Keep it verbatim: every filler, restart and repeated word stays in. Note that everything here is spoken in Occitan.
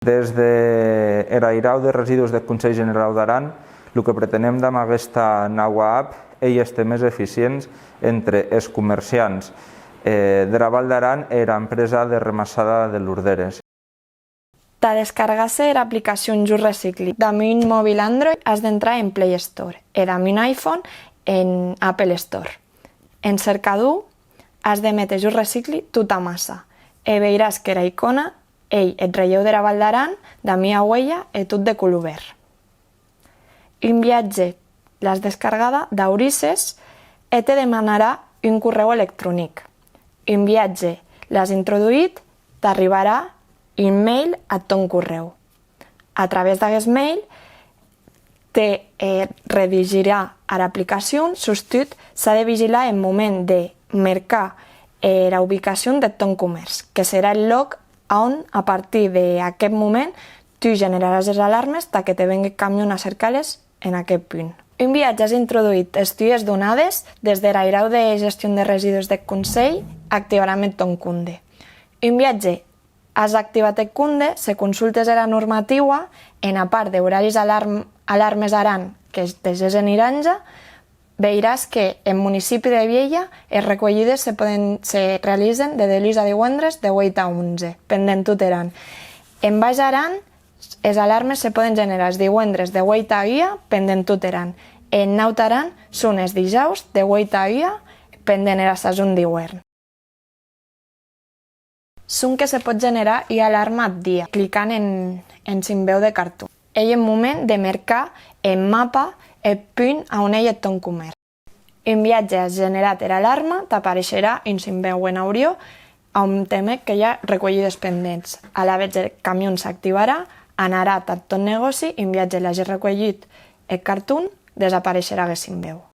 Des de er airau de residus deth Conselh Generau d'Aran, lo que pretenem damb aguesta naua app ei èster mès eficients entre es comerciants, eh, dera Val d'Aran e era empresa de remassada de Lorderes. Tà descargar-se era aplicacion Jo Recicli damb un mobil Android, as d'entrar en Play Store e damb un iPhone en Apple Store. En cercador, as de méter Jo Recicli tot amassa e veiràs qu'era icòna ei eth relhèu dera Val d'Aran damb ua uelha e tot de color verd. Un viatge l'as descargada, daurisses e te demanarà un corrèu electronic. Un viatge l'as introduït, t'arribarà un mail ath tòn corrèu. A través d'aguest mail te, eh, redirigirà ara aplicacion, sustot s'a de vigilar en moment de mercar era ubicacion deth tòn comèrç, que serà eth lòc a on, a partir d'aqueth moment, tu generaràs es alarmes tà que te vengue eth camion a cercar-les en aqueth punt. Un viatge as introduït es tues donades des der airau de gestion de residus deth Conselh, activaram eth tòn compde. Un viatge as activat eth compde, se consultes era normatiua, ena part de oraris alarm-, Alarmes Aran, que te ges en iranja, veiràs que en municipi de Vielha es recuelhides se poden, se realizen de deluns a diuendres de ueit a onze, pendent tot er an. En Baish Aran, es alarmes se poden generar es diuendres de ueit a ua pendent tot er an. En Naut Aran, son es dijaus de ueit a ua pendent era sason d'iuèrn. Sonque se pòt generar ua alarma ath dia, clicant en, en simbèu de carton. Ei eth moment de mercar en mapa eth punt a on ei eth tòn comèrç. Un viatge as generat era alarma, t'apareisherà un simbèu en auriò a on te met que i a recuelhides pendents. Alavetz eth camion s'activarà, anarà tath tòn negòci, un viatge l'agès recuelhut eth carton, desapareisherà aguest simbèu.